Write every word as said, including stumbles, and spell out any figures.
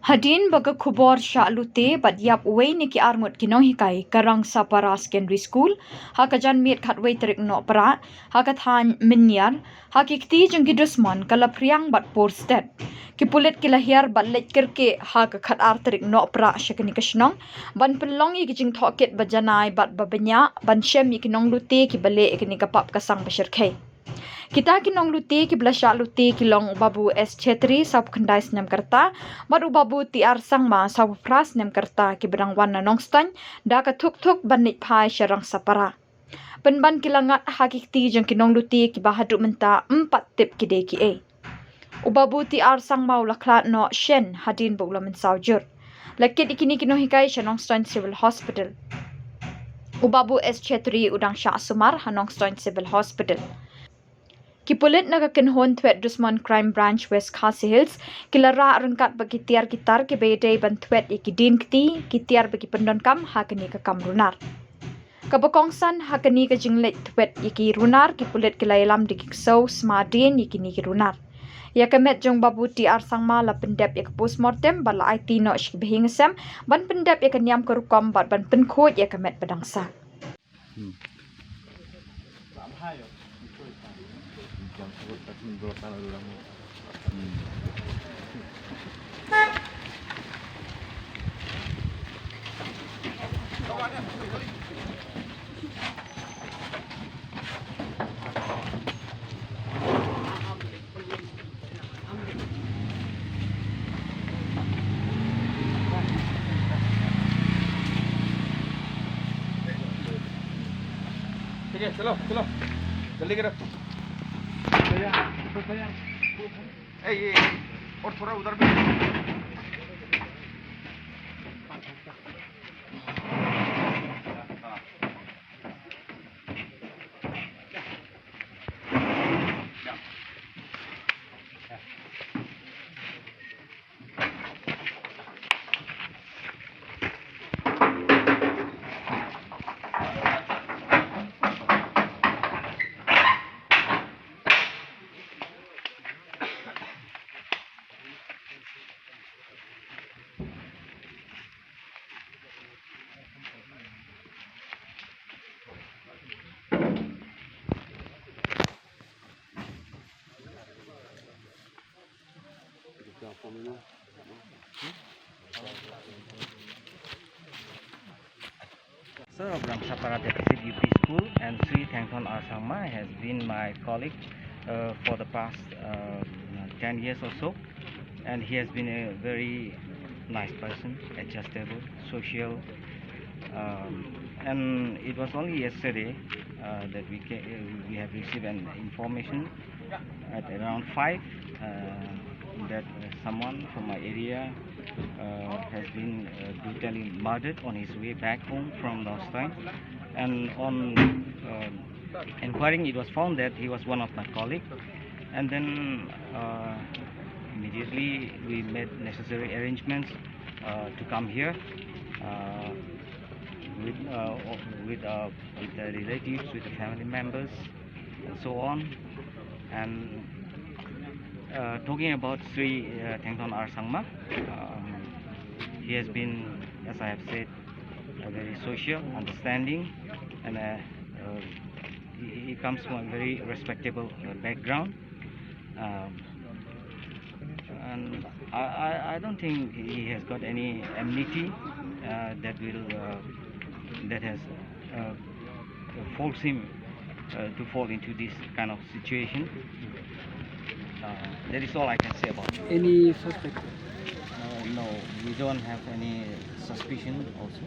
Hadien ba ka khubor shah lute bad ïap uwei na ki arngut ki nonghikai ka Rangshapara Secondary School ha ka janmiet khatwei tarik Nohprah ha ka thaiñ Mynniar, ha ki kti jong ki dusmon ka la phriang bad por stet. Ki pulit ki la hiar bad leit kyrkieh ha ka khatar tarik Nohprah sha kane ka shnong ban pynlong ïa ki jingtohkit ba janai bad ba bniah ban shem ïa ki nonglute kiba leh ïa kane ka pap ka sang ba shyrkhei. Kita ki nonglute kiba la shah lute ki long u Babu S Chetri, sawphew khyndai snem ka rta, bad u Babu T R Sangma, sawphew phra snem ka rta, kiba dang wan na Nongstoiñ da ka Thukthuk ban leit phai sha Rangshapara. Pynban ki la ngat ha ki kti jong ki nonglute kiba haduh mynta ym pat tip ki dei kiei. U Babu T R Sangma u la khlad noh shen hadien ba u la mynsaw jur. La kit ïa kine ki nonghikai sha Nongstoiñ Civil Hospital. U Babu S Chetri u dang shah sumar ha Nongstoiñ Civil Hospital. Ki pulit na ka kynhun thwet dusmon Crime Branch West Khasi Hills ki la rah ryngkat bad ki tiar ki tar kiba ïadei ban thwet ïa ki dien kti, ki tiar ba ki pyndonkam ha kane ka kam runar. Kaba kongsan ha kane ka jingleit thwet ïa ki runar, ki pulit ki la ïalam da ki ksew sma dien ïa kine ki runar. Ïa ka met jong Babu T R Sangma la pyndep ïa ka postmortem bad la aiti noh sha ki bahaïing hasem ban pyndep ïa ka niam ka rukom bad ban pynkhuid ïa ka met ba dang sah. ठीक है, चलो, चलो, जल्दी करो। भैया, भैया। ए, ये, और थोड़ा उधर भी। Sir of Rangshapara Deficit U P School, and Sri Thangthon R Sangma has been my colleague uh, for the past uh, ten years or so, and he has been a very nice person, adjustable, social, um, and it was only yesterday uh, that we ca- uh, we have received an information at around five uh, that uh, someone from my area uh, has been uh, brutally murdered on his way back home from Nongstoiñ. And on um, inquiring, it was found that he was one of my colleagues. And then uh, immediately we made necessary arrangements uh, to come here uh, with, uh, with, uh, with the relatives, with the family members, and so on. And uh, talking about Sri uh, Thangthon R Sangma, um, he has been, as I have said, a very social, understanding, and uh, uh, he, he comes from a very respectable uh, background. Um, and I, I, I don't think he has got any enmity uh, that will uh, that has uh, forced him uh, to fall into this kind of situation. Uh, that is all I can say about it. Any suspect? Uh, no, we don't have any suspicion also.